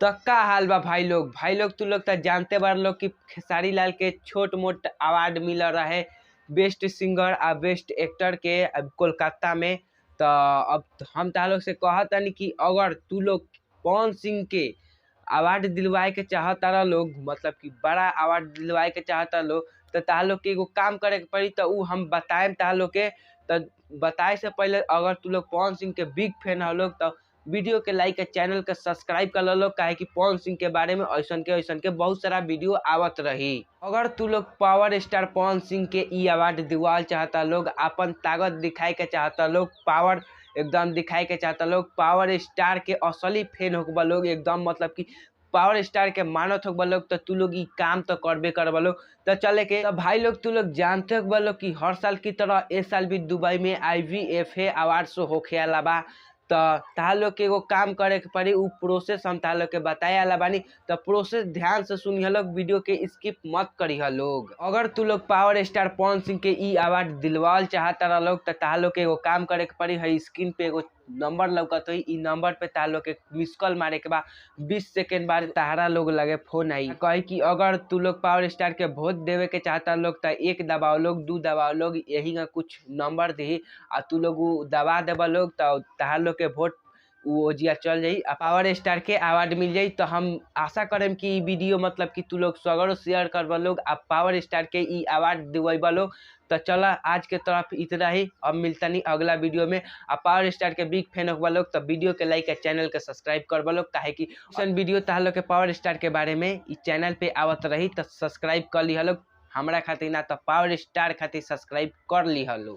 त का हाल बा भाई लोग। भाई लोग तू लोग त जानते बार लोग कि खेसारी लाल के छोट मोट अवार्ड मिल रहे बेस्ट सिंगर आ बेस्ट एक्टर के अब कोलकाता में। त अब हम ताहा लोग से कहतनी कि अगर तू लोग पवन सिंह के अवार्ड दिलवाए के चाहतारा लोग, मतलब कि बड़ा अवार्ड दिलवाए के चाहता लोग, त ताहा लोग के एगो काम करे के पड़ी। त उ हम बताएम ताहा लोग के। त बताए से पहले अगर तू लोग पवन सिंह के बिग फैन हो लोग त वीडियो के लाइक चैनल के सब्सक्राइब कर लो, काहे कि पवन सिंह के बारे में ऐसन के बहुत सारा वीडियो आवत रही। अगर तू लोग पावर स्टार पवन सिंह के ई अवार्ड दिवाल चाहता लोग, अपन ताकत दिखाए के चाहता लोग, पावर एकदम दिखाए के चाहता लोग, पावर स्टार के असली फैन होकबा लोग, एकदम मतलब कि पावर स्टार के मानत होकबा लोग, त तू लोग ई काम तो करबे करबा लोग। त चले के त भाई लोग तू लोग जानते होकबा लोग कि हर साल की तरह इस साल भी दुबई में IVFA award show होखे वाला बा। त ताहा लोग के एगो काम करे के पड़ी, उ प्रोसेस हम ताहा लोग के बताए वाला बानी। त प्रोसेस ध्यान से सुनिह लोग, वीडियो के स्किप मत करिह लोग। अगर तू लोग पावर स्टार पवन सिंह के ई अवार्ड दिलवाल चाहता लोग त ताहा लोग के एगो काम करे के पड़ी। है स्क्रीन पे एगो नंबर लौकत होई, ई नंबर पे ताहा लोग के मिस कॉल मारे के बा। 20 सेकेंड बाद ताहरा लोग लगे फोन आई, कहे कि अगर तू लोग पावर स्टार के वोट देवे के चाहता लोग त 1 दबाओ लोग, 2 दबाओ लोग, यही का कुछ नंबर दही आ तू लोग उ दबा देबा लोग त ताहा लोग के वोट उ ओजिया चल जाई आ पावर स्टार के अवार्ड मिल जाई। तो हम आशा करेम कि ई वीडियो मतलब कि तू लोग सगरो शेयर करबा लोग आ पावर स्टार के ई अवार्ड दिवैबा लोग। तो चला आज के तरफ इतना ही, अब मिलता नहीं अगला वीडियो में। आ पावर स्टार के बिग फैन होबा लोग तो वीडियो के लाइक आ चैनल के सब्सक्राइब करबा लोग, काहे कि ऐसन वीडियो ताहा लोग के पावर स्टार के बारे में ई चैनल पे आवत रही। तो सब्सक्राइब कर लिह लोग, हमरा खातिर ना तो पावर स्टार खातिर सब्सक्राइब कर लिह लोग।